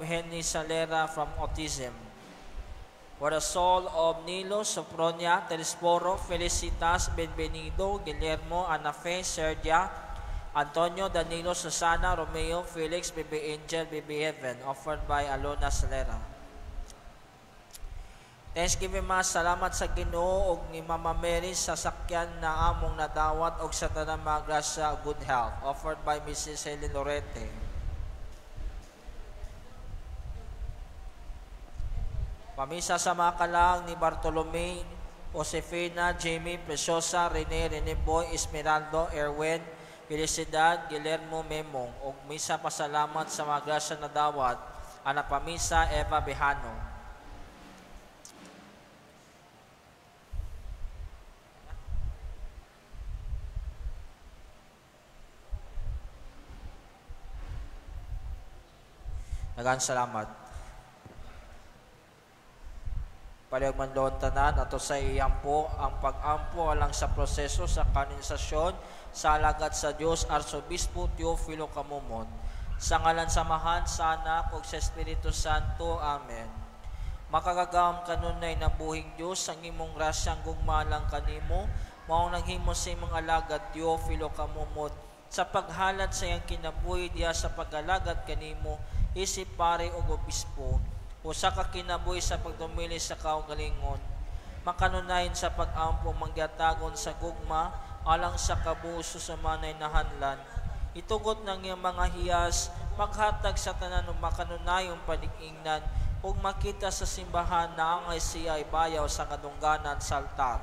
Henry Salera from autism. For the soul of Nilo, Sophronia, Telesforo, Felicitas, Benvenido, Guillermo, Anafe, Sergia, Antonio, Danilo, Susana, Romeo, Felix, Baby Angel, Baby Heaven, offered by Alona Salera. Thanksgiving Mass, salamat sa Ginoo ug ni Mama Mary sa sakyan na among nadawat og sa tanang mga grasya, good health, offered by Mrs. Helen Lorete. Pamisa sa mga kalag ni Bartolome, Josefina, Jamie, Preciosa, Rene, Rene Boy, Esmeraldo, Erwin, Felicidad, Guillermo, Memong, ug misa pasalamat sa mga grasya na dawat, ana pamisa Eva Behano. Daghang salamat. Palihog manloon tanan ato sa iyampo ang pag-ampo alang sa proseso sa kanonisasyon sa alagad sa Dios Arsobispo Teofilo Camomot. Sa ngalan sa Amahan, sa Anak ug sa Espiritu Santo. Amen. Makagagahom kanunay na buhing Dios ang imong grasyang gugmalang kanimo, mao nang himo sa imong alagad Teofilo Camomot sa paghalad sa iyang kinabuhi diha sa pag-alagad kanimo isip pare ug obispo. Usa ka kinabuhi sa pagdumili sa kaugalingon, makanunayon sa pag-ampo, mangyatagon sa gugma alang sa kabuso sa manay nahanlan. Itugot ng iyang mga hiyas, maghatag sa tanan og makanunayong panig-ingnan, ug makita sa simbahan na angay siya ibayaw sa kadungganan sa altar.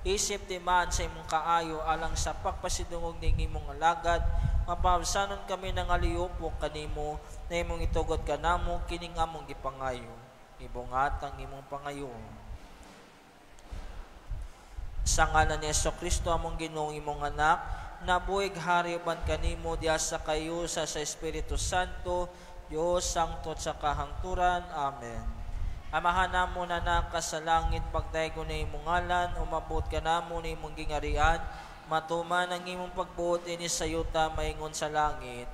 Isip timaan sa imong kaayo alang sa pagpasidungog ning imong alagad, mapabsanon kami ng aliyupo kanimo na imong itugot kanamo kining among gipangayo. Ibungat ang imong pangayo. Sa ngalan ni Jesucristo among Ginoong imong anak, nabuhig hari uban kanimo diha sa kayusa sa Espiritu Santo, Dios sangtod sa kahangturan. Amen. Amahan namo na naka sa langit, pagdaygo na imong ngalan, umabot ka namo na imong gingarian, matuman ang imong pagbuot ini sa yuta maingon sa langit.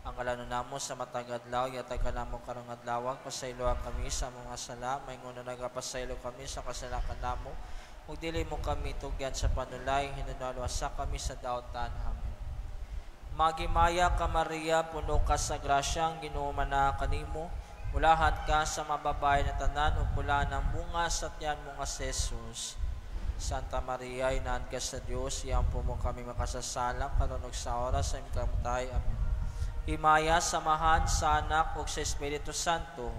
Ang kalano namo sa matag adlaw, yatag ka namo karong adlaw, pasayloa kami sa mga sala, maingon na nagapasaylo kami sa kasalakan namo, ug dili mo kami tugyan sa panulay, hinunalwasa kami sa daotan. Amen. Magimaya ka Maria, puno ka sa grasya, ang Ginoo man kanimo, mulahan ka sa mababay na tanan, ug mula ng bunga sa tiyan mo nga si Jesus. Santa Maria, inahan ka sa Dios, iyampo mo kami makasasala, karon ug sa oras sa imong kamatay. Amen. Himaya, samahan sa Anak ug sa Espiritu Santo,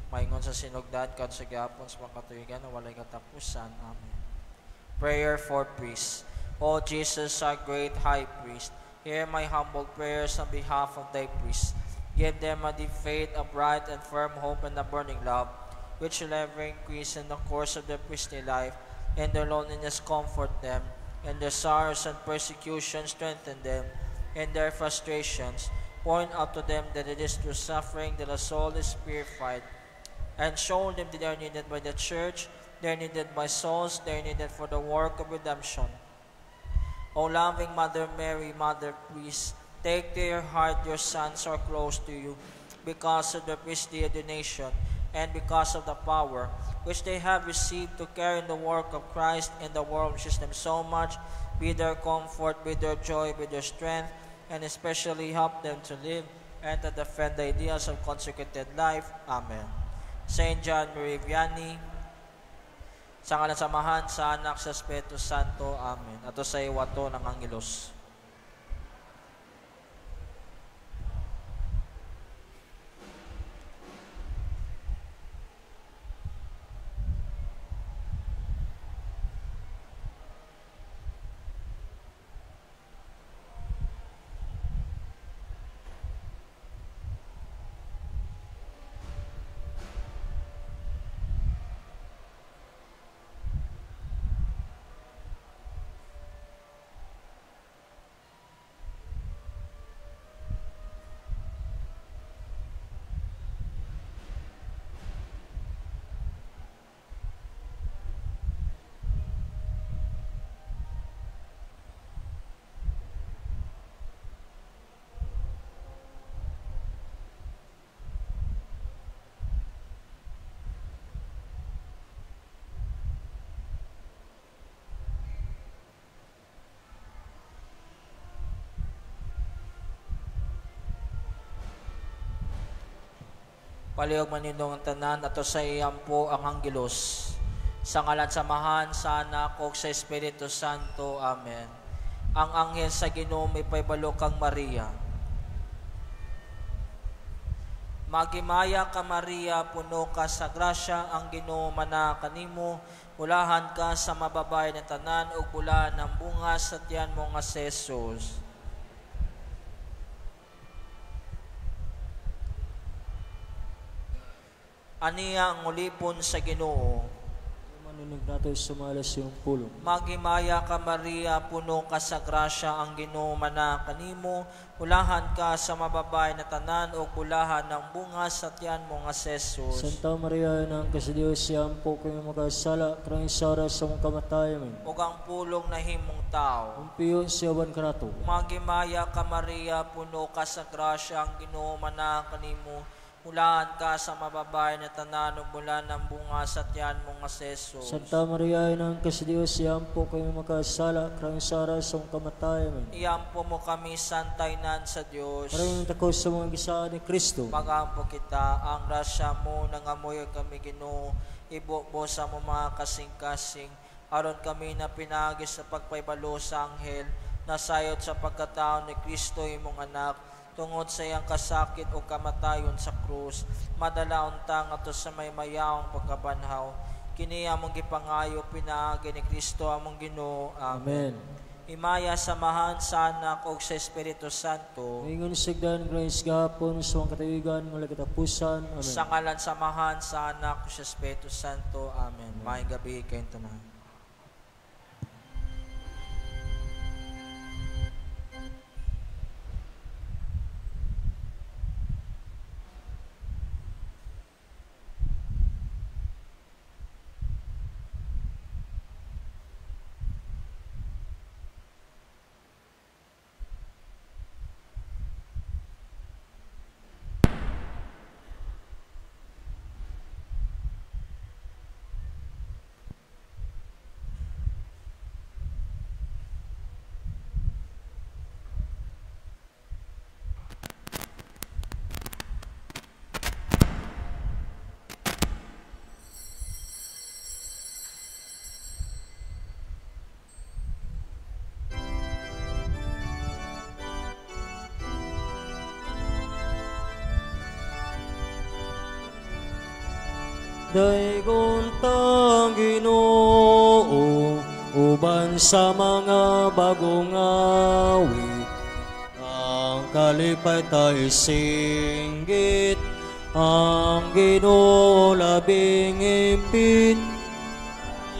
maingon sa sinugdan kan sa gapon sa makatuigan na walay katapusan. Amen. Prayer for Priests. O Jesus, our great High Priest, hear my humble prayers on behalf of thy priests. Give them a deep faith, a bright and firm hope, and a burning love, which will ever increase in the course of their priestly life. In their loneliness, comfort them. In their sorrows and persecution, strengthen them. In their frustrations, point out to them that it is through suffering that the soul is purified, and show them that they are needed by the church, they are needed by souls, they are needed for the work of redemption. O loving Mother Mary, Mother Priest, take to your heart your sons are close to you because of their priestly ordination and because of the power which they have received to carry in the work of Christ in the world which is them so much. Be their comfort, be their joy, be their strength, and especially help them to live and to defend the ideals of consecrated life. Amen. Saint John Marie Vianney, sa ngalan sa Amahan, sa Anak, sa Espiritu Santo. Amen. Ato sa iwato ng Angelos. Palihog maninong ang tanan ato sa iyampo ang Angelus. Sa ngalan sa Amahan, sa Anak ug sa Espiritu Santo. Amen. Ang anghel sa Ginoo mipahibalo kang Maria. Magimaya ka Maria, puno ka sa grasya, ang Ginoo mana kanimo, bulahan ka sa mababay na tanan ug bulahan ang bunga sa tiyan mo nga si Jesus. Aniya ang ulipon sa Ginoo. Manunig nato sumala sa iyong pulong. Magimaya ka Maria, puno ka sa grasya, ang Ginoo mana kanimo, bulahan ka sa mababay na tanan ug bulahan ang bunga sa tiyan mo nga si Jesus. Santa Maria, inang ka sa Dios, siya po kayo makasala, karang isara sa mong kamatayon. Ug ang pulong nahimong tao. Umpiyo siya ban kanato. Magimaya ka Maria, puno ka sa grasya, ang Ginoo mana kanimo, bulahan ka sa mababay na tanan ug bulahan ang bunga sa tiyan mo nga si Jesus. Santa Maria, inang ka sa Dios, siya po kayo makasala, karang isara sa mong kamatayon. Iampo mo kami, Santa Inan sa Dios. Karang takos sa mga gisaan ni Kristo. Magampo kita, ang grasya mo, nangamoy kami Ginoo, ibubo sa mo mga kasing-kasing, aron kami na pinagi sa pagpaybalo sa anghel, nasayod sa pagkatao ni Kristo imong anak, tungod sa iyang kasakit o kamatayon sa krus, madala unta ngadto sa may mayaong pagkabanhaw. Kini among gipangayo pinaagi ni Kristo among Ginoo. Amen. Amen. Himaya samahan sa Anak ug sa Espiritu Santo. Ingon sigdan grace gahapon sa mga katuigan wala katapusan. Amen. Sa ngalan samahan sa Anak ug sa Espiritu Santo. Amen. Maayong gabi kayong tanan. Daygon tang Ginoo uban sa mga bagong awit, ang kalipay tayo singgit, ang Ginoo labing impit.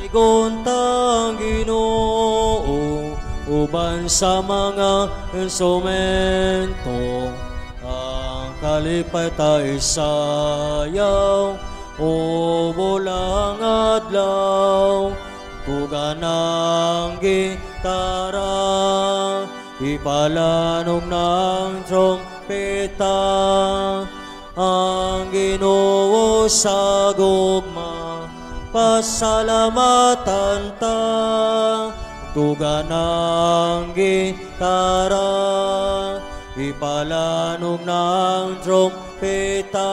Daygon tang Ginoo uban sa mga instrumento, ang kalipay tayo sayaw o bulang adlaw, tuga ng gitara, ipalanog ng trompeta, ang Ginoo sa gugma, pasalamatan ta, tuga ng gitara, ipalanog ng trompeta.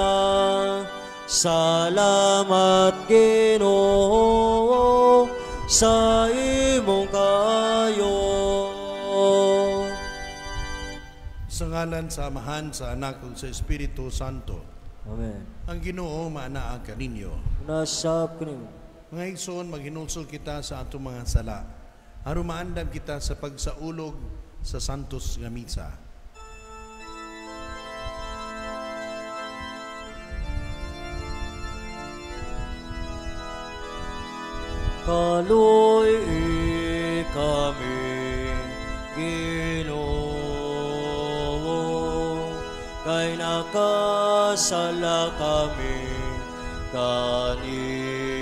Salamat Ginoo sa imong kayo. Sa ngalan sa Amahan, sa Anak ug sa Espiritu Santo. Amen. Ang Ginoo maanaa kaninyo. Nasab kanimo. Mga igsoon, maghinulsol kita sa atong mga sala. Aron maandam kita sa pagsaulog sa Santos nga Misa. Kaloy kami, Ginoo, kay nakasala kami kanimo.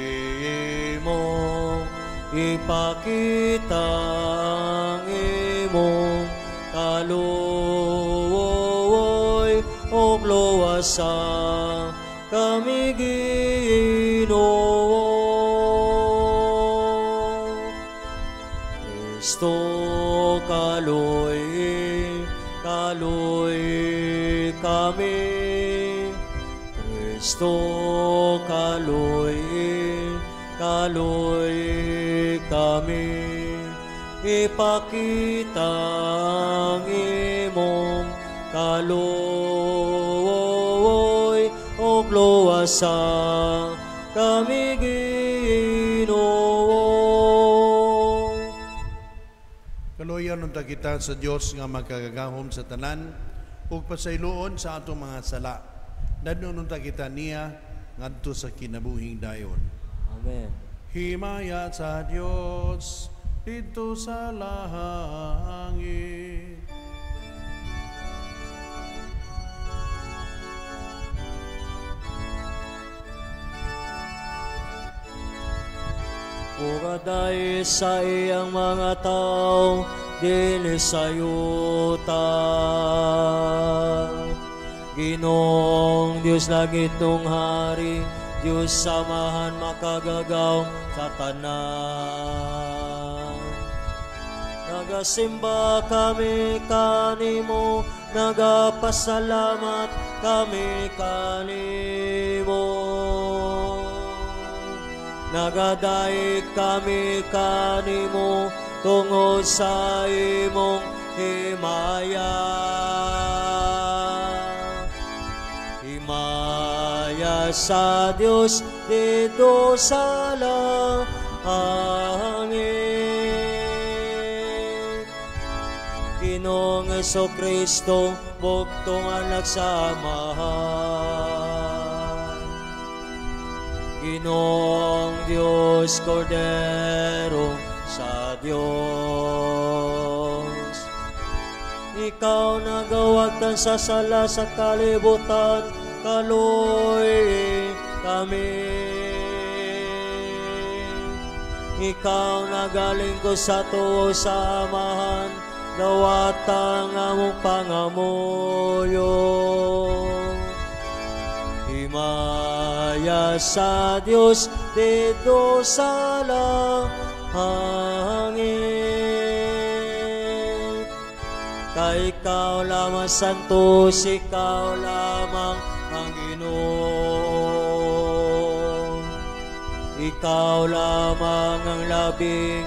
Ipakita ang imong kaluoy ug luwasa kami, Ginoo. Kristo, kaloy, kaloy kami. Kristo, kaloy, kaloy kami. Ipakita ang imong kaloy ug luwasa kami, Ginoo. Kaluoyan unta kita sa Dios nga makagagahom sa tanan ug pasayloon sa atong mga sala. Dadon unta kita niya ngadto sa kinabuhing dayon. Amen. Himaya sa Dios didto sa langit. Ug sa iyang mga tao dili sa yuta. Ginoong Dios langit nung hari, Dios samahan makagagaw sa tanan. Nagasimba kami kanimo, nagapasalamat kami kanimo. Nagadaig kami kanimo tungod sa imong himaya. Himaya sa Dios didto sa langit. Ginoong Kristo, bugtong anak sa Amahan. Ginoong Dios, Kordero sa Dios. Ikaw nagawagtan sa sala sa kalibutan, kaloy kami. Ikaw nagaling ko sa tuo sa Amahan, dawatang among pangamuyo. Himaya sa Dios didto sa langit. Kay ikaw lamang santos, ikaw lamang ang Ginoo. Ikaw lamang ang labing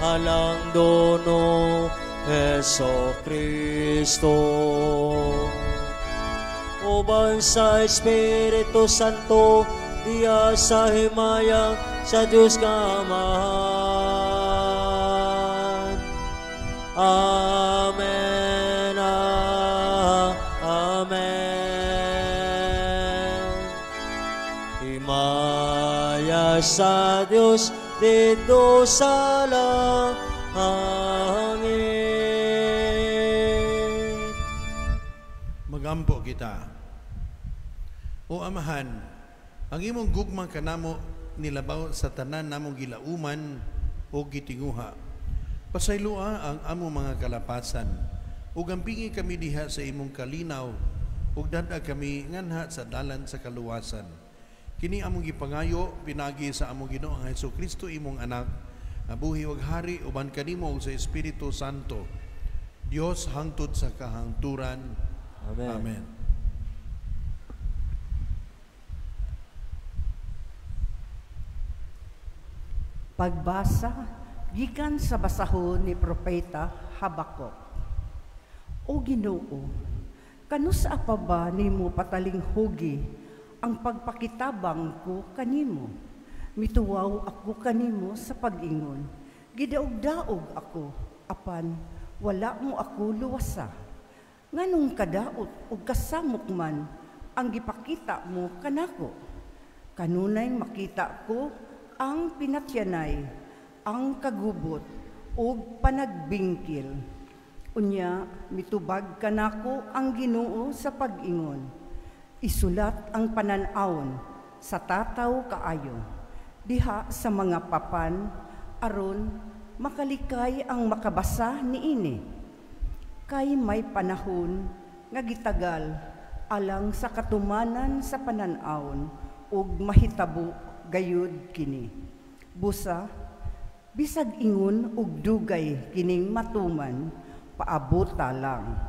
halang dono, Heso Kristo. Uban sa Espiritu Santo, diya sa himaya sa Diyos nga Amahan. Amen. Amen. Himaya sa Diyos didto sa langit. Magampo kita. O Amahan, ang imong gugma kanamo nilabaw sa tanan namong gilauman o gitinguha. Pasayloa ang among mga kalapasan ug ampingi kami diha sa imong kalinaw ug dad-a kami nganha sa dalan sa kaluwasan. Kini among gipangayo pinagi sa among Ginoong Hesukristo imong anak, nga buhi ug hari uban kanimo ug sa Espiritu Santo. Dios hangtod sa kahangturan. Amen. Amen. Pagbasa gikan sa basahon ni Propeta Habakuk. O Ginoo, kanusa pa ba nimo patalinghugi ang pagpakitabang ko kanimo? Mituwaw ako kanimo sa pag-ingon. Gidaog-daog ako, apan wala mo ako luwasa. Nganong kadaot ug kasamok man ang gipakita mo kanako? Kanunay makita ko ang pinatyanay, ang kagubot ug panagbingkil. Unya mitubag kanako ang Ginoo sa pag-ingon. Isulat ang panan-awon sa tataw kaayo, diha sa mga papan, aron makalikay ang makabasa niini. Kay may panahon nga gitagal alang sa katumanan sa panan-awon ug mahitabo gayud kini. Busa, bisag ingon ug dugay kining matuman, paabota lang,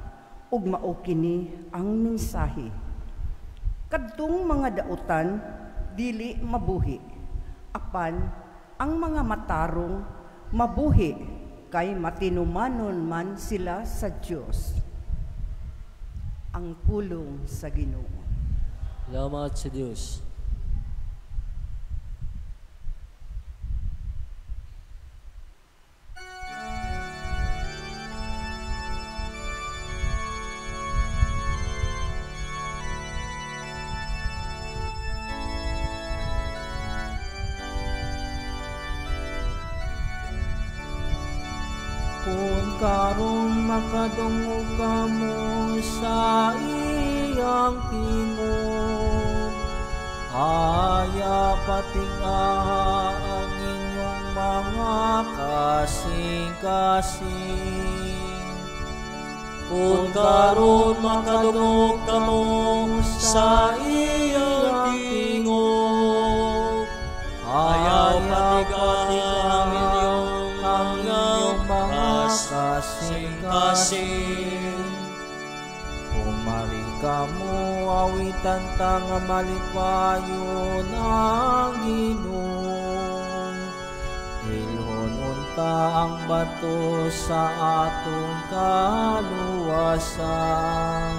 ug mao kini ang mensahe. Kadtong mga dautan dili mabuhi, apan ang mga matarong mabuhi kay matinumanon man sila sa Dios. Ang pulong sa Ginoo. Salamat sa Dios. Kung karon makadungog kamo sa iyang tingog, ayaw patingaha ang inyong mga kasing-kasing. Kung karon makadungog kamo sa iyang tingog, ayaw patingaha ang inyong mga kasing-kasing. Pumari kamo, awitan ta nga malipayon ang Ginoo. Ilhon unta ang bato sa atong kaluwasan.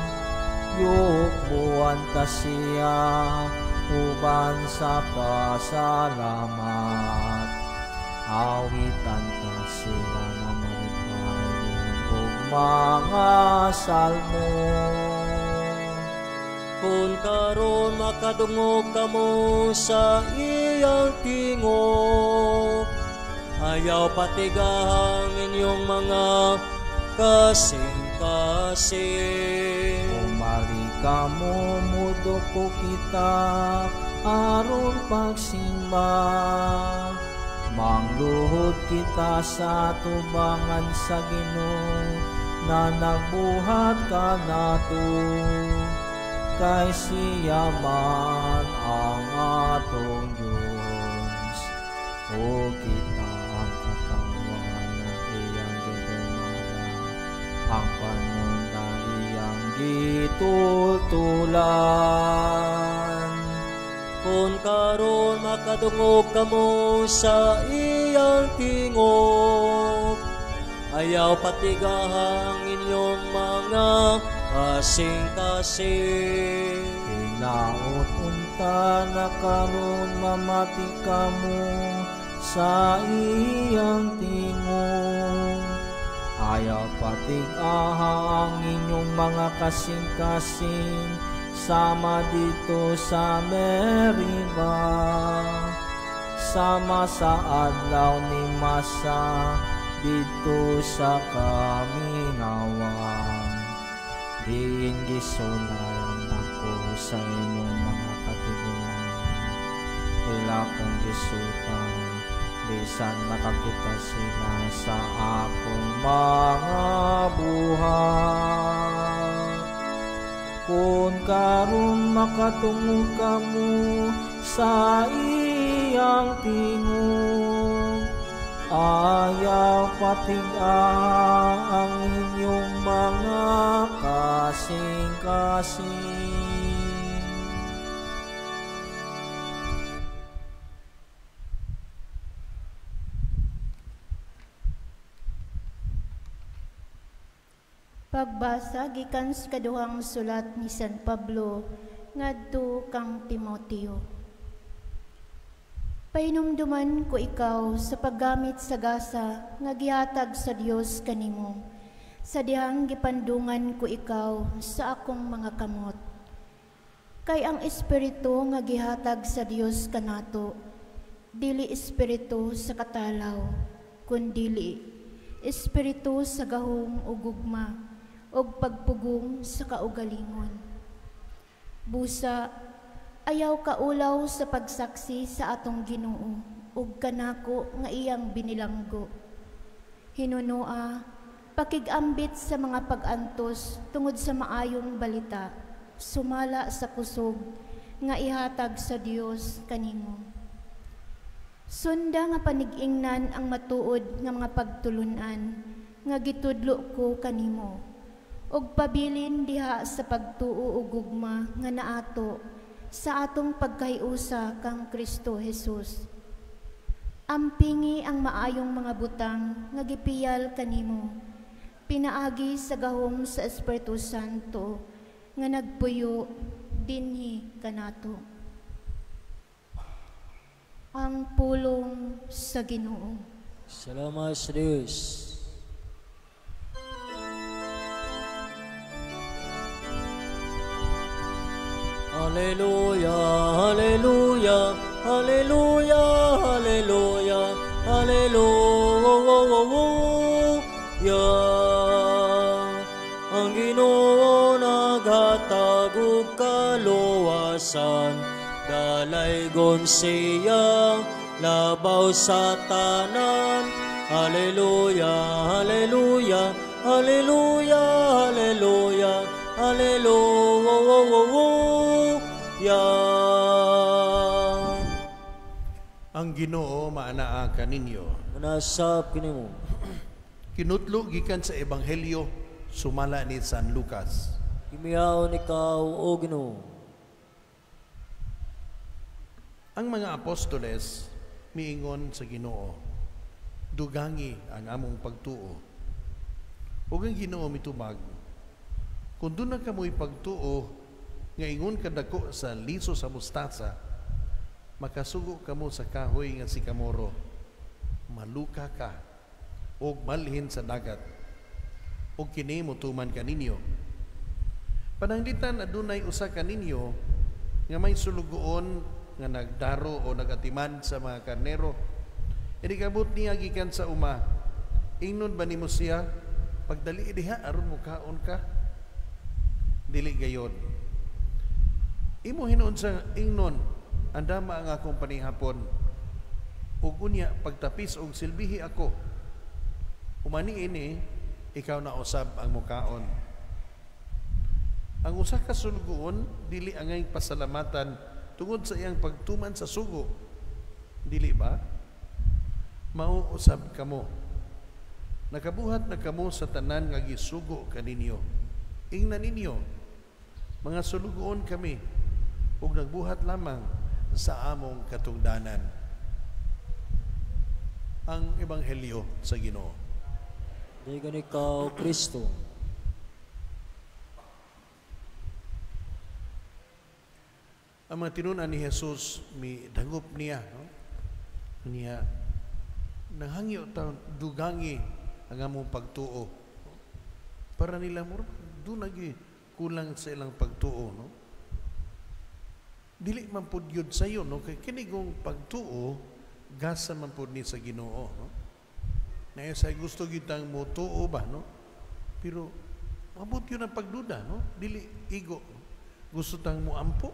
Yukbuan ta siya uban sa pasalamat. Awitan ta sila nga malipayon og mga salmo. Kung karon makadungog kamo sa iyang tingog, ayaw patigahang inyong mga kasing-kasing. Umari kamo, muduko kita aron pagsimba. Mangluhod kita sa tubangan sa Ginoo na nagbuhat kanato. Kay siya man ang atong Diyos, o kita ang katawan na iyang gidumala, ang panon na iyang gitultulan. Kung karon makadungog kamo sa iyang tingog, ayaw patigahang inyong mga kasing-kasing. Hinaot unta na karon mamati kamo sa iyang tingog. Ayaw patigaha ang inyong mga kasing-kasing sama dito sa Meriba, sama sa adlaw ni Masa dito sa kamingawan. Diin gisulayan ako sa inyong mga katigulangan. Ila kong gisutan, bisan nakakita sila sa akong mga buhat. Kung karon makatungog kamo sa iyang tingog, ayaw patig-a ang inyong mga kasing-kasing. Pagbasa gikan sa kaduhang sulat ni San Pablo ngadto kang Timoteo. Pahinumduman ko ikaw sa paggamit sa gasa nga gihatag sa Dios kanimo, sa dihang gipandungan ko ikaw sa akong mga kamot. Kay ang espiritu nga gihatag sa Dios kanato, dili espiritu sa katalaw, kundili espiritu sa gahom ug gugma ug pagpugong sa kaugalingon. Busa, ayaw kaulaw sa pagsaksi sa atong Ginoo ug kanako nga iyang binilanggo. Hinunoa, pakigambit sa mga pag-antos tungod sa maayong balita, sumala sa kusog nga ihatag sa Dios kanimo. Sunda nga panig-ingnan ang matuod nga mga pagtulunan nga gitudlo ko kanimo, ug pabilin diha sa pagtuo ug gugma nga naato sa atong pagkahiusa kang Kristo Jesus. Ampingi ang maayong mga butang nga gipiyal kanimo, pinaagi sa gahom sa Espiritu Santo nga nagpuyo dinhi kanato. Ang pulong sa Ginoo. Salamat sa Dios. Hallelujah, hallelujah, hallelujah, hallelujah, hallelujah. Ang Ginoo naghatag og kaluwasan, dalaygon siya labaw sa tanan. Hallelujah, hallelujah, hallelujah, hallelujah, hallelujah. Ang Ginoo maanaa kaninyo. Manasab kanimo. Kinutlo gikan sa Ebanghelyo sumala ni San Lucas. Himiyaon ikaw, o Ginoo. Ang mga apostoles miingon sa Ginoo, dugangi ang among pagtuo. Ug ang Ginoo mitubag, kung doon na kamoy pagtuo nga ingon kadako sa liso sa mustasa, makasugo kamo sa kahoy nga sikamoro, maluka ka og malhin sa dagat, og kini motuman kaninyo. Pananglitan adunay usa kaninyo nga may sulugoon nga nagdaro o nagatiman sa mga karnero. Inikabot niya gikan sa uma. Ingnon ba nimo siya, pagdali diha aron mukaon ka? Dili gayon. Imo hinuon sa ingnon, andama ang akong panihapon. Ug unya pagtapis og silbihi ako. Umani ini, ikaw na usab ang mukaon. Ang usa ka sulugoon dili angay pasalamatan tungod sa iyang pagtuman sa sugo. Dili ba? Mao usab kamo. Nakabuhat na kamo sa tanan nga gisugo kaninyo. Ingnan ninyo, mga sulugoon kami ug nagbuhat lamang sa among katungdanan. Ang Ebanghelyo sa Ginoo. Dagan ikaw, Kristo. Ang mga tinun-an ni Jesus, mi dangop niya, no? Niya, nanghangyo ta dugangi ang among pagtuo. Para nila, doon lagi kulang sa ilang pagtuo, no? Dili man pud yun sayo, no? Kay kinigong pagtuo, gasa man pud ni sa Ginoo, no? Na sa gusto gitang motuo ba, no? Pero mabot yun ang pagduda, no? Dili igo. Gusto tang moampo.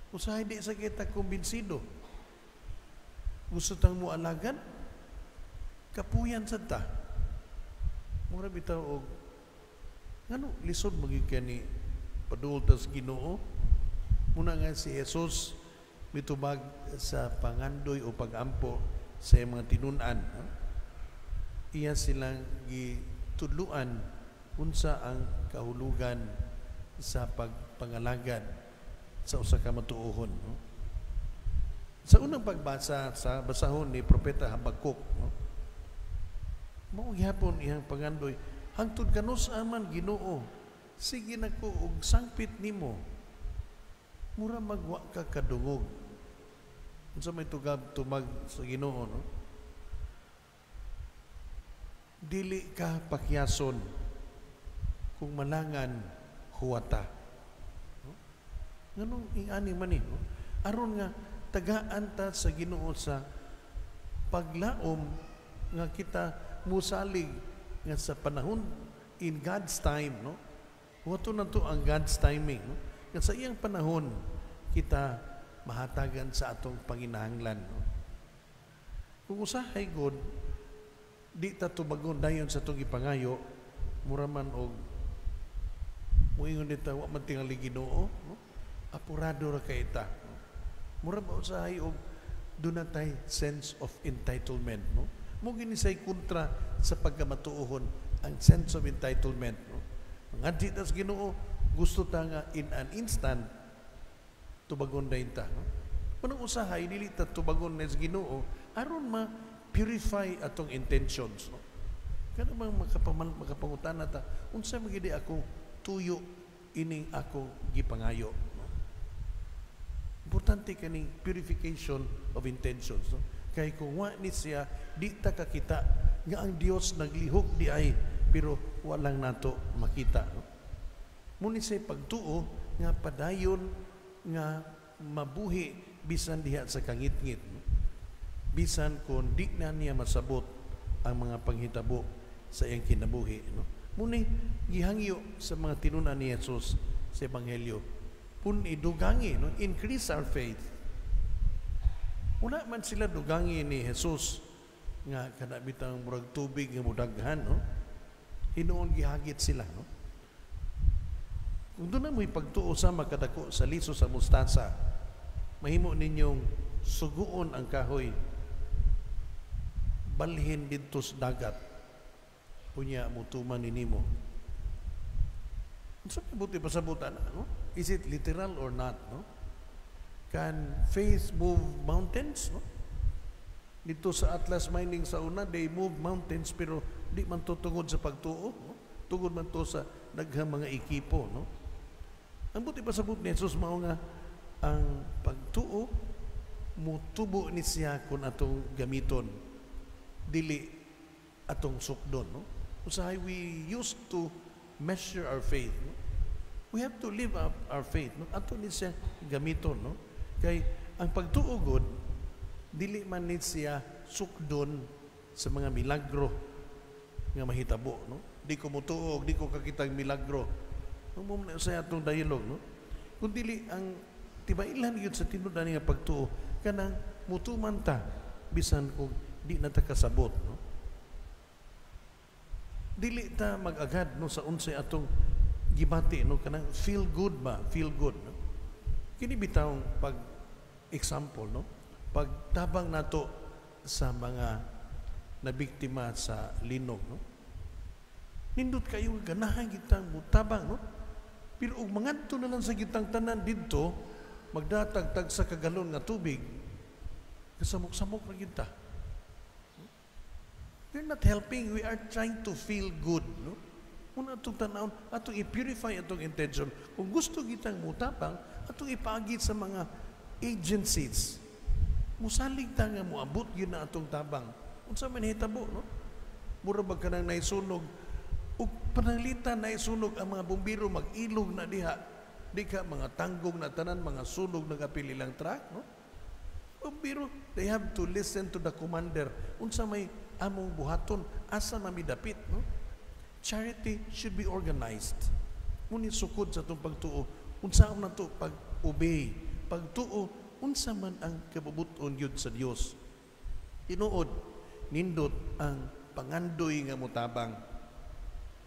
Usahay di sa kita kumbinsido. Gusto tang moalagan, kapuyan sad ta. Mura bitaw og ngano lisod magig ni padulta sa Ginoo. Muna nga si Jesus mitubag sa pangandoy o pagampo sa mga tinun-an. Ha? Iya silang gitudluan unsa ang kahulugan sa pagpangalagad sa usa ka matuohon, no? Sa unang pagbasa sa basahon ni Propeta Habakuk, no? Mao gihapon iyang pangandoy, hangtod kanus aman Ginoo, sige nako og sangpit nimo, mura magwa ka kadungog. Unsa may tugab tumag sa Ginoo, no? Dili ka pakyason kung malangan huwata. No? Nganong ingani man ni, no? Aron nga tagaan ta sa Ginoo sa paglaom nga kita musalig nga sa panahon in God's time, no? Wato na to ang God's timing, no? Nga sa iyang panahon kita mahatagan sa atong panginahanglan, no? Kung usahay God, di ta tubagon dayon sa atong gipangayo, mura man og muingon dita wa man tingali Ginoo, no? Apurado ra kay ta. Mura ba usahay og duna tay sense of entitlement, no? Mo gini say kontra sa pagkamatuohon ang sense of entitlement, no? Ngadto ta sa Ginoo, gusto ta nga in an instant Tubagon dayon ta, no? Unang usahay dili ta tubagon ni sa Ginoo aron ma-purify atong intentions, no? Kana bang makapangutana ta, unsa man gid akong tuyo ining akong gipangayo, no? Importante kaning purification of intentions, no? Kay kung wa ni siya, di ta kakita nga ang Dios naglihok di ay, pero walang nato makita, no? Muni siya pagtuo nga padayon nga mabuhi bisan diha sa kangitngit, no? Bisan kung di na niya masabot ang mga panghitabo sa iyang kinabuhi, no? Muni gihangyo sa mga tinun-an ni Jesus sa Ebanghelyo, pun idugangi, no? Increase our faith. Wala man sila dugangi ni Jesus nga kana bitang murag tubig nga mudaghan, no? Hinuon gihagit sila, no? Kung duna mo'y pagtuo sa makadako sa liso sa mustasa, mahimo ninyong suguon ang kahoy, balhin didto sa dagat, unya mutuman ninimo. Unsa may buti pasabutan, no? Is it literal or not, no? Can faith move mountains, no? Dito sa Atlas Mining sa una, they move mountains, pero di man to tungod sa pagtuo, no? Tungod man to sa daghang mga ekipo, no? Ang buti pasabot ni Jesus mao nga ang pagtuo mutubo ni siya kung atong gamiton, dili atong sukdon, no? Usahay we used to measure our faith, no? We have to live up our faith, no? Ato ni siya gamiton, no? Kay ang pagtuo gud dili man ni siya sukdon sa mga milagro nga mahitabo, no? Di ko mutuo, di ko kakitang milagro. Mo na sa atong dialogue, no? Kung dili ang tibailan gyud sa tinud-an nga pagtuo kanang mutuman ta bisan kung di na ta kasabot, no? Dili ta mag-agad, no, sa unsay atong gibati, no, kanang feel good ba, feel good, no? Kini bitawng pag example, no, pagtabang nato sa mga nabiktima sa linog, no? Nindot kayo ganahan kitang mutabang, no? Pero og mangadto na lang sa gitang tanan didto, magdatag tag sa kagalon nga tubig, kasamok-samok na kita. We're not helping, we are trying to feel good, no? Muna atong tanawon, atong i-purify atong intention. Kung gusto kitang mutabang, atong ipaagi sa mga agencies. Musalig ta nga moabot yun na atong tabang. Unsa man hitabo, no? Mura ba kanang naisunog, ug pananglitan naisunog ang mga bumbiro mag-ilog na diha. Di ka mga tanggong na tanan, mga sunog na kapil ilang truck, no? Bumbiro, they have to listen to the commander. Unsa may among buhaton, asa mamidapit, no? Charity should be organized. Ngunit sukod sa itong pagtuo, unsa man nato pag-obey, pagtuo, unsa man ang kabubuton yun sa Dios. Tinuod, nindot ang pangandoy nga mutabang.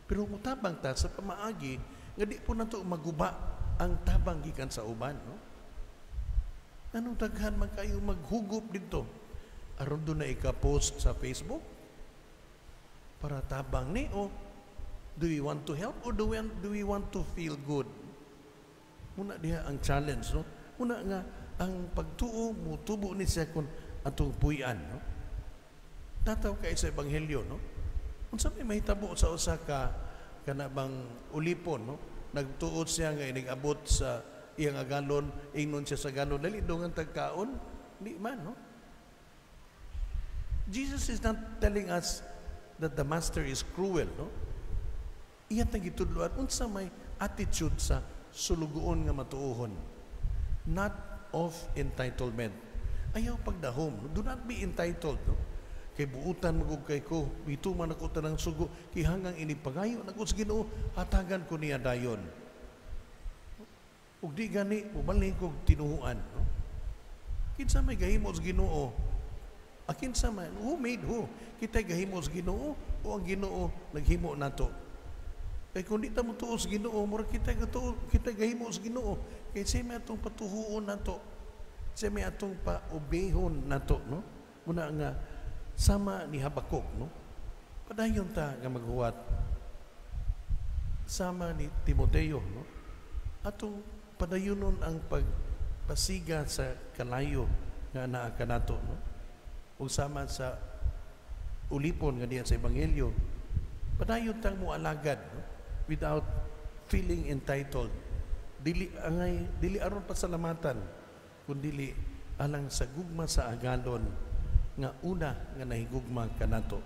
Pero mutabang ta sa pamaagi nga di po nato maguba ang tabang gikan sa uban, no? Anong daghan man kayo maghugup dito? Aron do na ika-post sa Facebook para tabang ni, o do we want to help or do we want to feel good? Muna diha ang challenge, no? Muna nga ang pagtuo mutubo ni siya kung atong puy-an, no? Tataw kay sa ebanghelyo, no? Unsa may mahitabo sa usa ka kana bang ulipon, no? Nagtuot siya nga inig-abot sa iyang agalon, ingnon siya sa agalon, dali dungan tagkaon, di man, no? Jesus is not telling us that the master is cruel, no? Iya tang gitudloan unsa may attitude sa sulugoon nga matuohon. Not of entitlement. Ayaw pagdahom, no? Do not be entitled, no? Kay buutan magug kay ko, bituman ako tanang sugo, kay hanggang inipangayo nako sa Ginoo, hatagan ko niya dayon. Ug di gani mubalhin kog tinuhuan, no? Kinsa may gahimo sa Ginoo? Akin sa man, who made who? Kita gahimo sa Ginoo o ang Ginoo naghimo nato? Kay kung di ta motuo sa Ginoo, mura kita gatuo, kita gahimo sa Ginoo. Kay siya may atong patuhuon nato. Siya may atong paobehon nato, no? Muna nga sama ni Habakuk, no? Padayon ta nga maghuwat. Sama ni Timoteo, no? Atong padayonon ang pagpahibalo Pasiga sa kalayo nga naa kanato, no? Ug sama sa ulipon nga diya sa ebanghelyo, padayon tang moalagad, no? Without feeling entitled. Dili angay, dili aron pasalamatan, kundili alang sa gugma sa agalon nga una nga nahigugma kanato.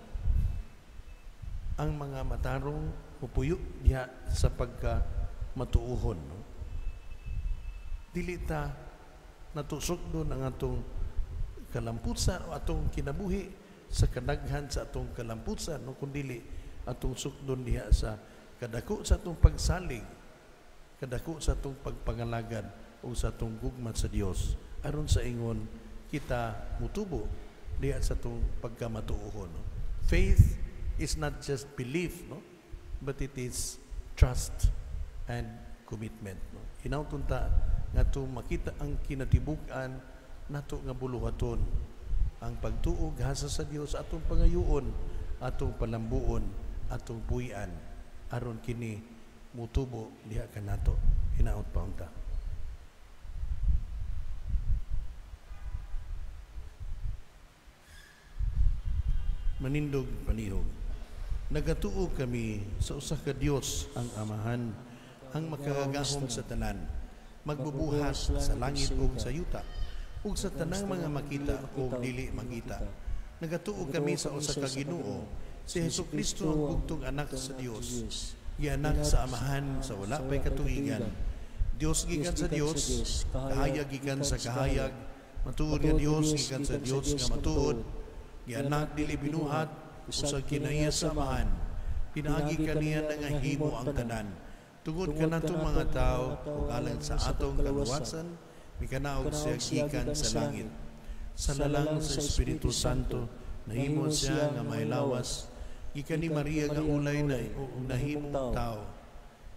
Ang mga matarong mupuyo diha sa pagka matuuhon, no? Dili ta natusok ang atong kalampusan o atong kinabuhi sa kadaghan sa atong kalampusan, no? Kundili atong sukdon diha sa kadako sa atong pagsalig, kadako sa atong pagpangalagad o sa atong gugma sa Dios, aron sa ingon kita mutubo diha sa atong pagkamatuohon, no? Faith is not just belief, no? But it is trust and commitment, no? Hinawton ta nga makita ang kinatibuk-an nato nga buluhaton, ang pagtuo gasa sa Dios, atong pangayuon, atong palambuon, atong puy-an, aron kini mutubo diha kanato. Hinaot pa unta. Manindog panihog. Nagatuo kami sa usa ka Dios, ang Amahan, ang makagagahom sa tanan, magbubuhat sa langit ug sa yuta, ug sa tanang mga makita ug dili makita. Nagatuo kami sa usa ka Ginoo, si Hesukristo, ang bugtong anak sa Dios, gianak sa Amahan sa wala pay katuigan. Dios gikan sa Dios, kahayag gikan sa kahayag, matuod nga Dios gikan sa Dios nga matuod, gianak dili binuhat, usag kinaiya sa Amahan. Pinaagi kaniya nangahimo ang tanan. Tungod kanatong mga tao ug alang sa atong kaluwasan, mikanaog siya gikan sa langit. Sa lalang sa Espiritu Santo, nahimo siya nga may lawas, gikan ni Maria nga ulay na nahimong tao.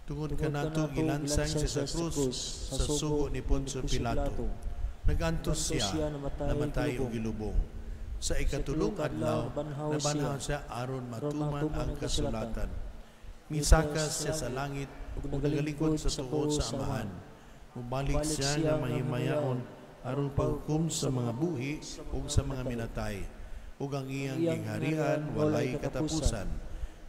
Tungod kanato gilansang siya sa krus sa sugo ni Poncio Pilato. Nagantos siya, namatay ug gilubong. Sa ikatulong adlaw, nabanhaw siya aron matuman ang kasulatan. Misaka siya sa langit ug nagalingkod sa tuod sa Amahan. Mubalik siya nga mahimayaon aron paghukom sa mga buhi ug sa mga minatay, ug ang iyang gingharian walay katapusan.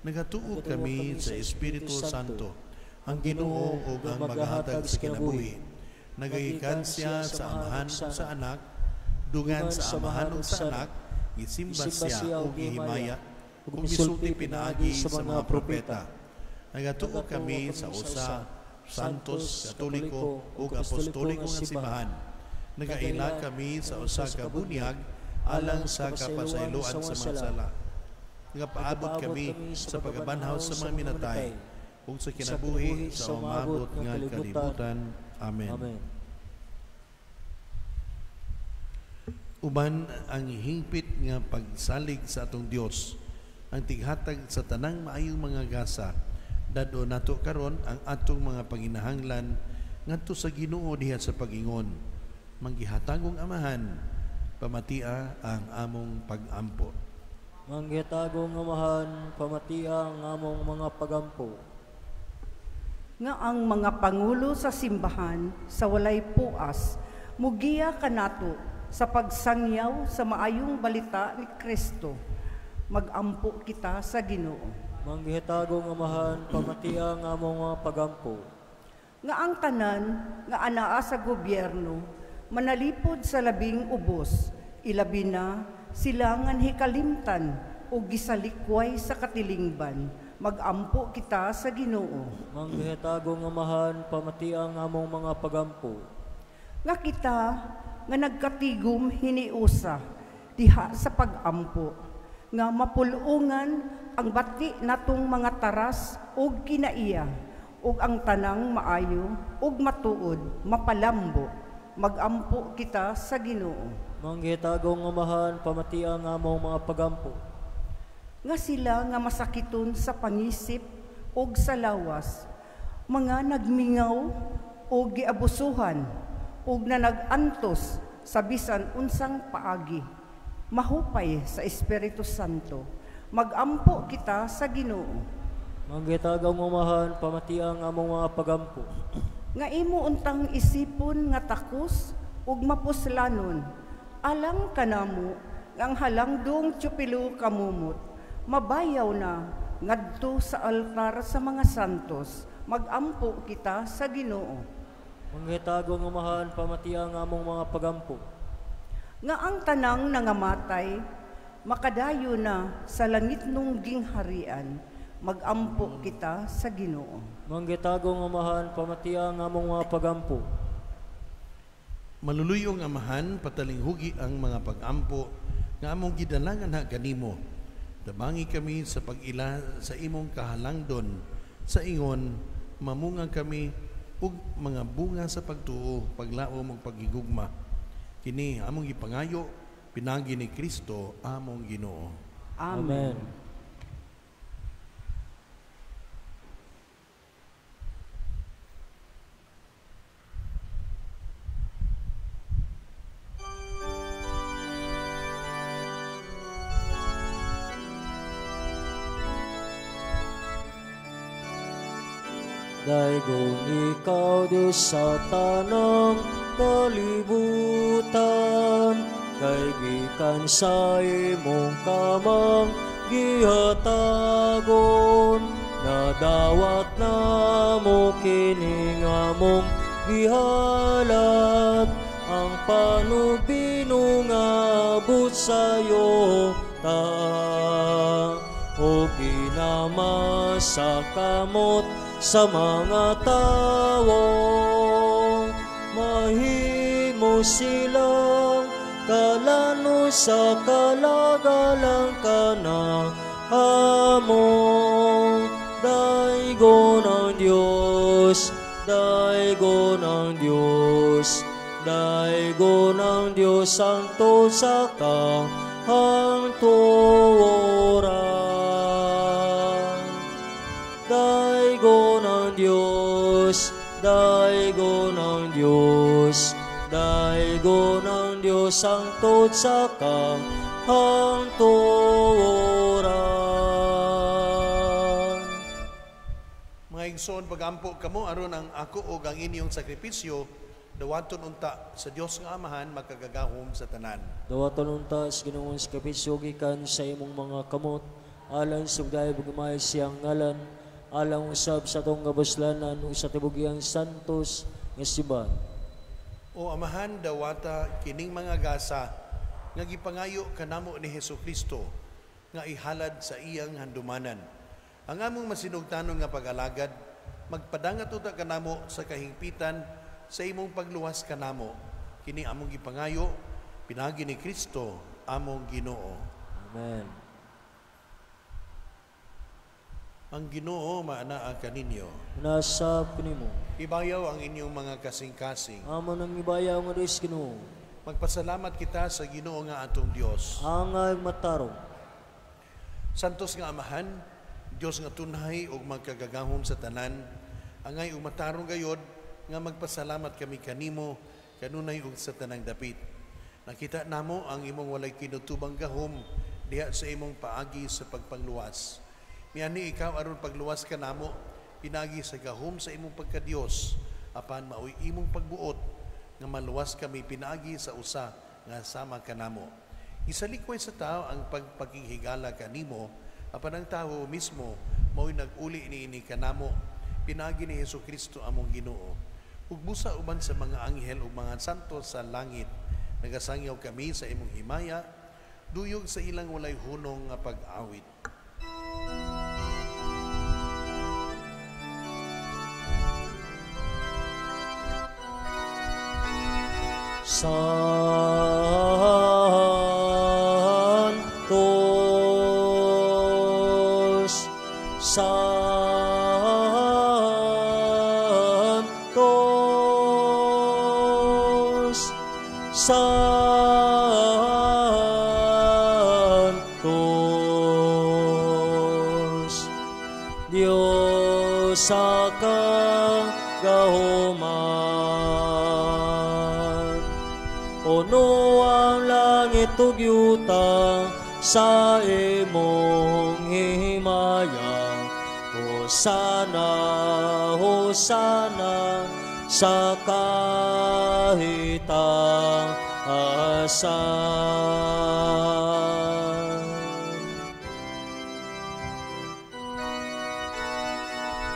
Nagatuo kami sa Espiritu Santo, ang Ginoo ug ang maghatag sa kinabuhi. Nagagikan siya sa Amahan ug sa Anak, dungan sa Amahan ug sa Anak, gisimba siya ug gihimaya, ug misulti pinaagi sa mga propeta. Nagatuo kami sa usa Santos, Katoliko ug Apostoliko nga simbahan. Nagaila kami sa usa ka bunyag alang sa kapasayloan sa mga sala. Nagapaabot kami sa pagkabanhaw sa mga minatay ug sa kinabuhi sa umabot nga kalibutan. Amen. Uban ang hingpit nga pagsalig sa atong Dios, ang tighatag sa tanang maayong mga gasa, dad-o nato karon ang atong mga panginahanglan ngadto sa Ginoo diha sa pag-ingon. Manggihatagong Amahan, pamatia ang among pagampo. Manggihatagong Amahan, pamatia ang among mga pagampo. Nga ang mga pangulo sa simbahan sa walay puas, mugiya kanato sa pagsangyaw sa maayong balita ni Kristo. Magampo kita sa Ginoo. Manggihatagong Amahan, pamatia ang among mga pagampo. Nga ang tanan nga anaa sa gobyerno manalipod sa labing ubos, ilabi na sila nga hikalimtan o gisalikway sa katilingban. Magampo kita sa Ginoo. Manggihatagong Amahan, pamatia ang among mga pagampo. Nga kita nga nagkatigom hiniusa diha sa pagampo, nga mapulungan ang bati natong mga taras og kinaiya, ug ang tanang maayo ug matuod mapalambo. Magampo kita sa Ginoo. Manggihatagong Amahan, pamatia ang among mga pagampo. Nga sila nga masakiton sa pangisip ug sa lawas, mga nagmingaw ug giabusuhan ug nanagantos sa bisan unsang paagi, mahupay sa Espiritu Santo. Magampo kita sa Ginoo. Manggihatagong Amahan, pamatia ang among mga pagampo. Nga imo untang isipon nga takos ug mapuslanon alang kanamo nga ang halangdong tiyopilo kamumot mabayaw na ngadto sa altar sa mga santos. Magampo kita sa Ginoo. Manghitagong Amahan, pamatiang among mga pagampo. Nga ang tanang nangamatay makadayo na sa langit nung gingharian. Magampo kita sa Ginoo. Manghitagong Amahan, pamatiang among mga pagampo. Maluluyong Amahan, patalinghugi ang mga pagampo nga among gidalangan ha kanimo. Tabangi kami sa pag-ila sa imong kahalangdon, sa ingon mamunga kami ug mga bunga sa pagtuo, paglaom ug pagigugma. Kini among gipangayo pinagi ni Kristo among Ginoo. Amen. Amen. Daygon ikaw, Diyos, sa tanang kalibutan, kay gikan sa imong kamang gihatagon, nadawat namo kining among gihalad, ang panubino nga abot sayo ta, o ginama sa kamot sa mga tawo, mahimo silang kalano sa kalagalang kanahamo. Daygon ang Diyos, daygon ang Diyos, daygon ang Diyos santo sa kahangtuoran. Daygon ang Diyos, daygon ang Diyos, daygon ang Diyos sangtod sa kahangtuoran. Mga igsoon, pagampo kamo aron ang ako og ang inyong sakripisyo dawaton unta sa Dios nga Amahan makagagahom sa tanan. Dawaton unta sa Ginoong sakripisyo gikan sa imong mga kamot, alang sa ugay bugmay siyang ngalan, alang usab sa atong kabuslanan ug sa tibugiang santos nga simbahan. O Amahan, dawata kining mga gasa nga gipangayo kanamo ni Hesus Kristo nga ihalad sa iyang handumanan. Ang among masinugtanon nga pag-alagad magpadangat unta kanamo sa kahingpitan sa imong pagluwas kanamo. Kini among gipangayo pinagi ni Kristo among Ginoo. Amen. Ang Ginoo maanaa kaninyo. Nasa kanimo. Ibayaw ang inyong mga kasing-kasing. Amo nang ibayaw nga Dios Ginoo. Magpasalamat kita sa Ginoo nga atong Dios. Angay matarong. Santos nga Amahan, Dios nga tunhay ug magkagagahom sa tanan, angay ug matarong gayod nga magpasalamat kami kanimo kanunay ug sa tanang dapit. Nakita namo ang imong walay kinutubang gahom diha sa imong paagi sa pagpangluwas. Miani ikaw aron pagluwas kanamo pinagi sa gahom sa imong pagkadiyos, apan maoy imong pagbuot nga maluwas kami pinaagi sa usa nga sama kanamo. Isalikway sa tao ang pagpakinghigala kanimo, apan ang tao mismo maoy nag-uli niini kanamo pinaagi ni Hesus Kristo among Ginoo. Ug busa uban sa mga anghel ug mga santo sa langit, nagasangyaw kami sa imong himaya, duyog sa ilang walay hunong nga pag-awit. Santos, Santos, Santos, Dios sa kagahuman. Puno ang langit ug yuta sa imong himaya. Hosana, hosana sa kahitasan.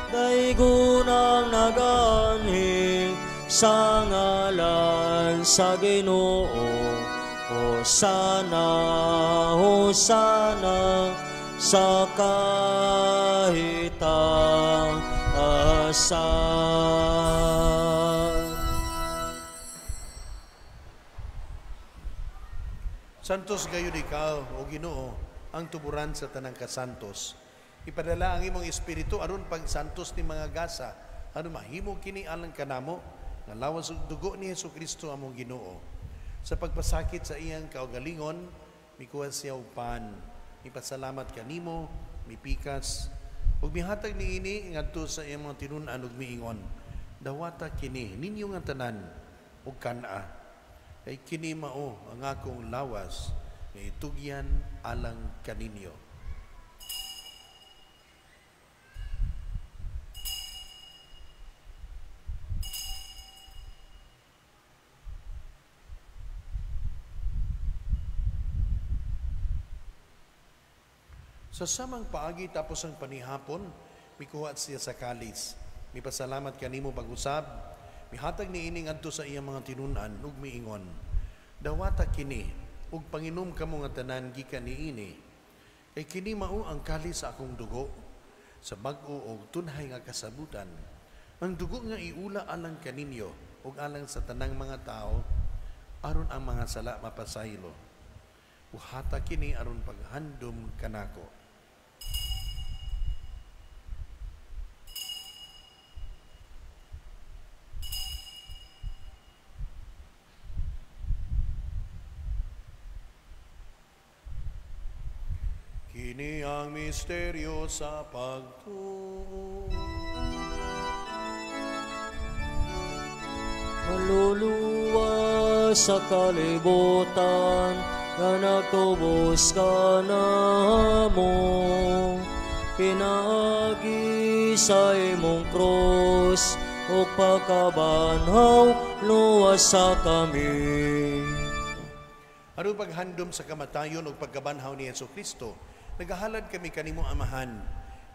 Daygon ang naganhi sa ngalan sa Ginoo. Hosana, hosana sa kahitaasan. Santos gayud ikaw, o Ginoo, ang tuburan sa tanang kasantos. Ipadala ang imong espiritu aron pagsantos ni mga gasa, aron mahimo kini alang kanamo nga lawas ug dugo ni Hesukristo among Ginoo. Sa pagpasakit sa iyang kaugalingon, mikuha siya og pan, mipasalamat kanimo, mipikas ug mihatag niini ngadto sa iyang mga tinun-an ug miingon, dawata kini ninyo nga tanan ug kan-a, kay kini mao ang akong lawas nga itugyan alang kaninyo. Sa samang paagi tapos ang panihapon, mikuha siya sa kalis. Mipasalamat kanimo pag-usab, mihatag niini ngadto sa iyang mga tinun-an ug miingon, dawata kini ug panginom kamo nga tanan gikan niini, kay kini mao ang kalis sa akong dugo sa bag-o og tunhay nga kasabutan. Ang dugo nga iula alang kaninyo ug alang sa tanang mga tao aron ang mga sala mapasaylo. Buhata kini aron paghandom kanako. Kini ang misteryo sa pagtuo. Kaluluwa sa kalibutan nga nagtubos ka namo, pinaagi sa imong krus ug pagkabanhaw luwas sa kami. Aron paghandom sa kamatayon ug pagkabanhaw ni Hesukristo, nagahalad kami kanimo Amahan,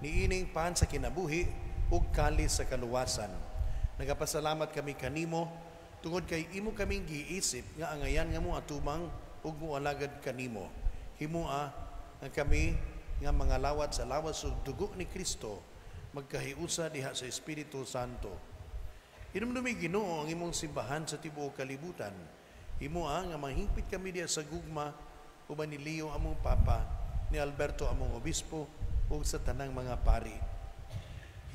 niining pan sa kinabuhi ug kalis sa kaluwasan. Nagapasalamat kami kanimo tungod kay imo kaming giisip nga angayan nga mo atubang ug moalagad kanimo. Himoa nga kami nga mga lawat sa lawas ug dugo ni Kristo magkahiusa diha sa Espiritu Santo. Hinumdumi Ginoo ang imong simbahan sa tibuok kalibutan. Himoa nga mahingpit kami diha sa gugma uban ni Leo among Papa, ni Alberto among Obispo ug sa tanang mga pari.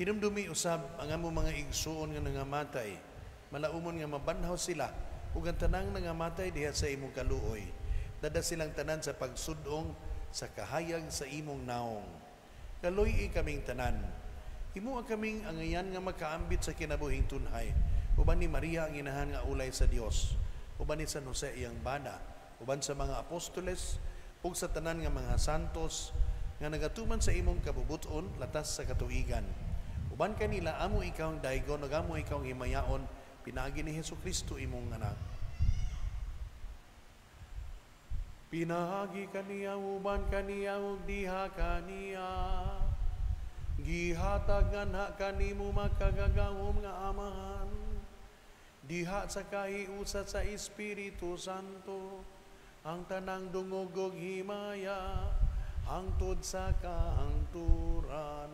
Hinumdumi usab ang among mga igsuon nga nangamatay, malaumon nga mabanhaw sila ug ang tanang nangamatay diha sa imong kaluoy. Dada silang tanan sa pagsudong sa kahayag sa imong naong. Kaluoy kaming tanan. Himoa kaming angayan nga makaambit sa kinabuhing tunhay, uban ni Maria ang inahan nga ulay sa Dios, uban ni San Jose iyang bana, uban sa mga apostoles ug sa tanan nga mga santos nga nagatuman sa imong kabubuton latas sa katuigan. Uban kanila amo ikaw ang daygon ug amo ikaw ang himayaon pinaagi ni Hesukristo imong anak. Pinaagi kaniya uban kaniya ug diha kaniya, gihatag nganha kanimo makagagahom nga Amahan, diha sa kahiusa sa Espiritu Santo, ang tanang dungog ug himaya hangtod sa kahangturan.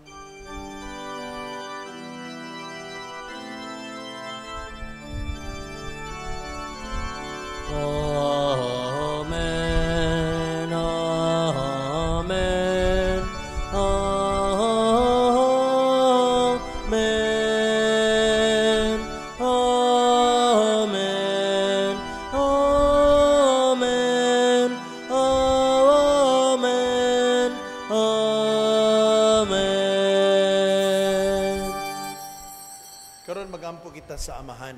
Amen, amen, amen, amen, amen, amen, amen. Karon magampo kita sa Amahan.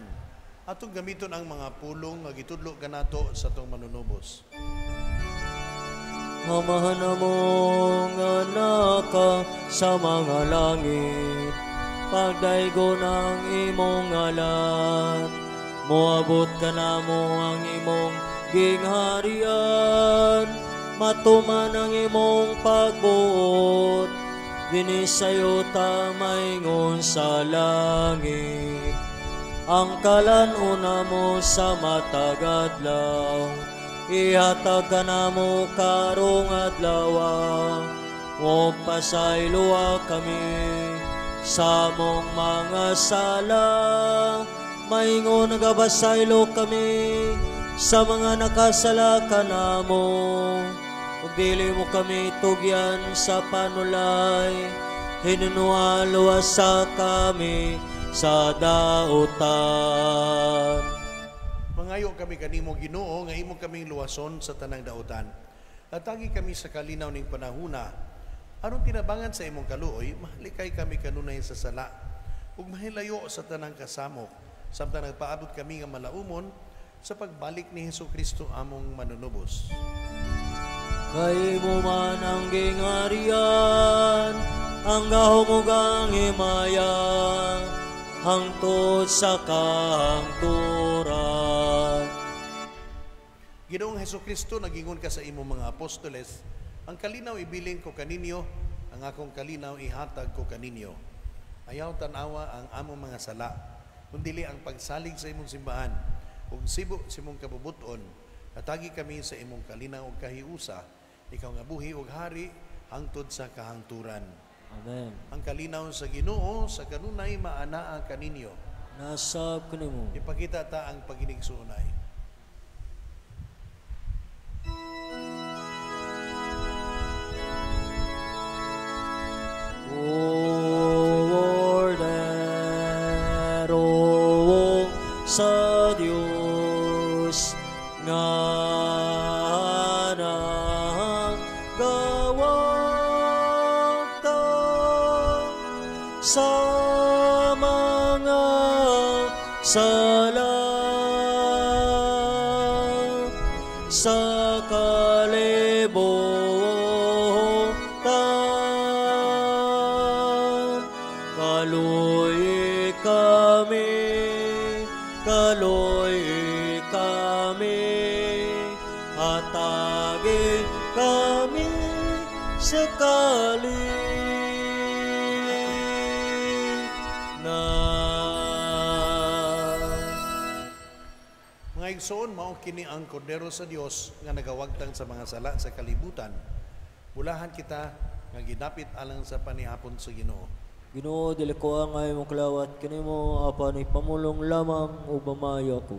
Atong gamiton ang mga pulong nga gitudlo kanato sa atong manunubos. Amahan among anak sa mga langit, pagdaygon ang imong ngalan, moabot kanamo ang imong gingharian, matuman ang imong pagbuot, dinhi sa yuta maingon sa langit. Ang kalan-on namo sa matag adlaw, ihatag kanamo karong adlaw, ug pasayloa kami sa among mga sala, maingon nagabasaylo kami sa mga nakasala kanamo. Ug dili mo kami tugyan sa panulay, hinunuha luwasa kami sa dautan. Mangayo kami kanimo Ginoo nga imo kaming luwason sa tanang dautan. Atagi kami sa kalinaw ning panahuna, aron tinabangan sa imong kaluoy, mahalikay kami kanunay sa sala ug mahilayo sa tanang kasamok, samtang nagpaabot kami nga malaumon sa pagbalik ni Hesukristo among manunubos. Kay mo man ang gingharian, ang gahom ug ang himaya, hangtod sa kahangturan. Ginoong Hesukristo, nagingon ka sa imong mga apostoles, ang kalinaw ibilin ko kaninyo, ang akong kalinaw ihatag ko kaninyo. Ayaw tan-awa ang among mga sala, kundili ang pagsalig sa imong simbahan, ug sibo sa imong kabubuton. Atagi kami sa imong kalinaw ug kahiusa, ikaw nga buhi ug hari hangtod sa kahangturan. Amen. Ang kalinaw sa Ginoo sa kanunay maanaa kaninyo. Nasab kanimo. Ipakita ta ang paginigsuonay. Ordero sa Dios nga nagawagta sa mga sala sa kalibutan. Kaloy kami, kaloy kami, hatagi kami sa kalinaw. Mga igsoon, mao kini ang kordero sa Dios nga nagawagtang sa mga sala sa kalibutan. Bulahan kita nga gidapit alang sa panihapon sa Ginoo. Ginoo, dili ko angay moklawat kanimo, apan ipamulong lamang ug mamayo ako.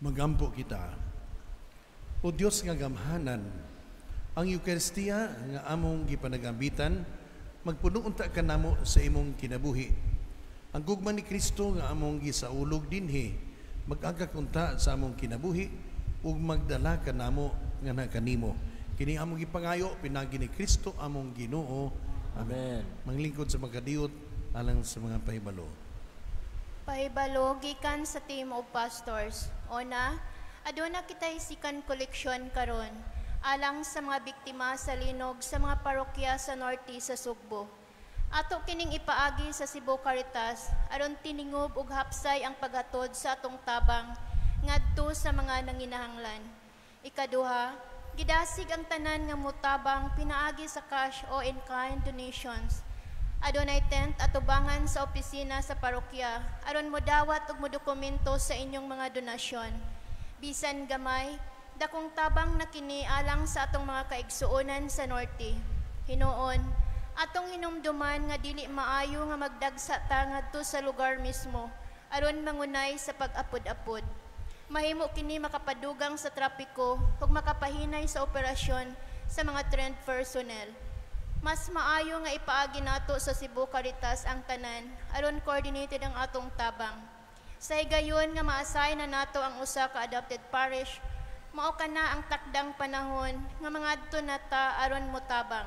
Magampo kita. O Dios nga gamhanan, ang Eukaristiya nga among gipanagambitan, magpuno unta kanamo sa imong kinabuhi. Ang gugma ni Kristo nga among gisaulog dinhi, mag-agak unta sa among kinabuhi ug magdala kanamo nga na kanimo. Kini among gipangayo pinagi ni Kristo among Ginoo. Amen. Manglingkod sa magkadiot alang sa mga pahibalo. Pahibalo gikan sa team of pastors. Ona, aduna kitay sikan koleksyon karon alang sa mga biktima sa linog sa mga parokya sa Norte sa Sugbo. Ato kining ipaagi sa Cebu Caritas aron tiningob og hapsay ang paghatod sa atong tabang ngadto sa mga nanginahanglan. Ikaduha, gidasig ang tanan nga motabang pinaagi sa cash o in-kind donations. Adunay tent atubangan sa opisina sa parokya aron modawat og modokumento sa inyong mga donasyon. Bisan gamay, dakong tabang na kini alang sa atong mga kaigsuonan sa Norte. Hinuon, atong hinumduman nga dili maayo nga magdagsa ta ngadto sa lugar mismo aron mangunay sa pag-apod-apod. Mahimo kini makapadugang sa trapiko ug makapahinay sa operasyon sa mga trained personnel. Mas maayo nga ipaagi nato sa Cebu Caritas ang tanan aron coordinated ang atong tabang. Sa higayon nga ma-assign na nato ang usa ka adopted parish, mao kana ang takdang panahon nga mangadto na ta aron motabang.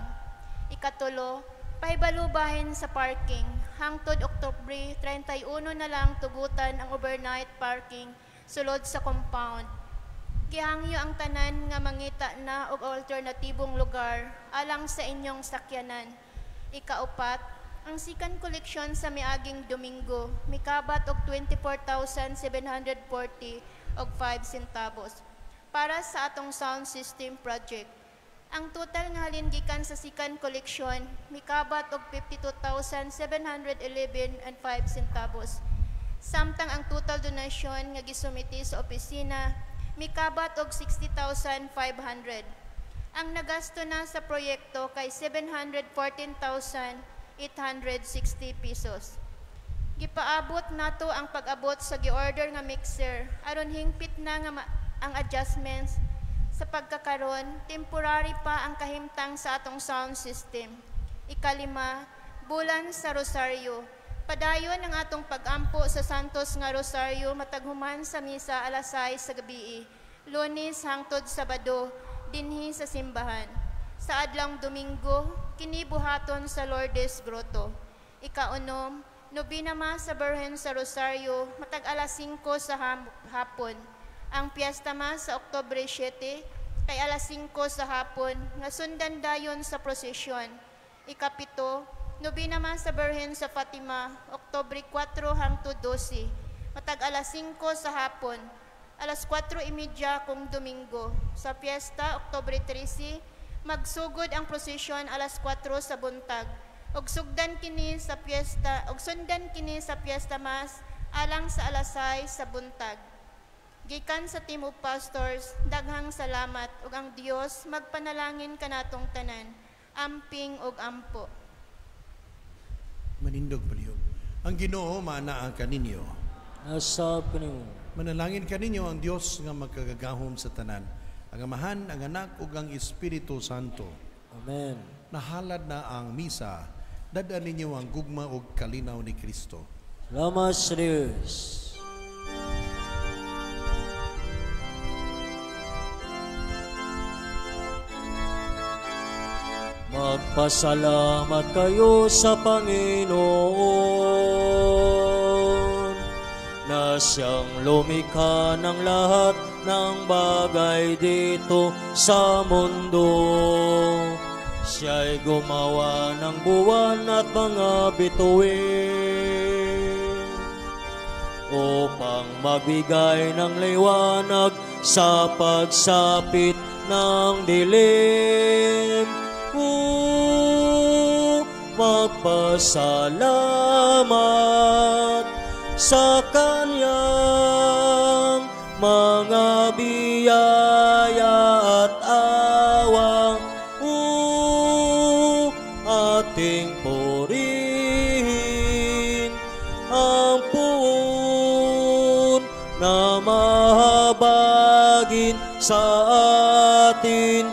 Ikatulo, pahibalo bahin sa parking. Hangtod Oktubre 31 na lang tugutan ang overnight parking sulod sa compound. Gihangyo ang tanan nga mangita na og alternatibong lugar alang sa inyong sakyanan. Ikaupat, ang sikan koleksyon sa miaging Domingo mikabat og 24,740 og 5 centavos para sa atong sound system project. Ang total nga halin gikan sa sikan koleksyon mikabat og 52,711 and 5 centavos. Samtang ang total donation nga gisumiti sa opisina mikabat og 60,500. Ang nagasto na sa proyekto kay 714,860 pesos. Gipaabot nato ang pag-abot sa gi-order nga mixer aron hingpit na nga ang adjustments sa pagkakaron, temporary pa ang kahimtang sa atong sound system. Ikalima, bulan sa Rosario. Padayon ang atong pag-ampo sa Santos nga Rosario mataghuman sa misa alas 6 sa gabi, Lunes hangtod Sabado, dinhi sa simbahan. Sa adlawng Domingo, kini buhaton sa Lourdes Grotto. Ikaunom, nobena ma sa Birhen sa Rosario matag alas 5 sa hapon. Ang piyesta ma sa Oktubre 7 kay alas 5 sa hapon nga sundan dayon sa prosesyon. Ikapito, nobena ma sa Birhen sa Fatima, Oktubre 4 hangtod 12, matag alas 5 sa hapon, alas 4:30 kung Domingo. Sa piyesta, Oktubre 13, magsugod ang prosesyon alas 4 sa buntag. Og sugdan kini sa piyesta, og sundan kini sa piyesta mas alang sa alas 6 sa buntag. Gikan sa team of pastors, daghang salamat ug ang Dios magpanalangin kanatong tanan. Amping ug ampo. Manindog palihog. Ang Ginoo maanaa kaninyo. Nasab kaninyo. Manalangin kaninyo ang Dios nga magkagagahom sa tanan, ang Amahan, ang Anak ug ang Espiritu Santo. Amen. Nahalad na ang misa. Dad-an ninyo ang gugma ug kalinaw ni Kristo. Salamat sa Dios. Magpasalamat kayo sa Panginoon na siyang lumikha ng lahat ng bagay dito sa mundo. Siya'y gumawa ng buwan at mga bituin upang magbigay ng liwanag sa pagsapit ng dilim. Magpasalamat sa kanyang mga biyaya at awa. Ating purihin ang puon na mahabagin. Habagin sa atin.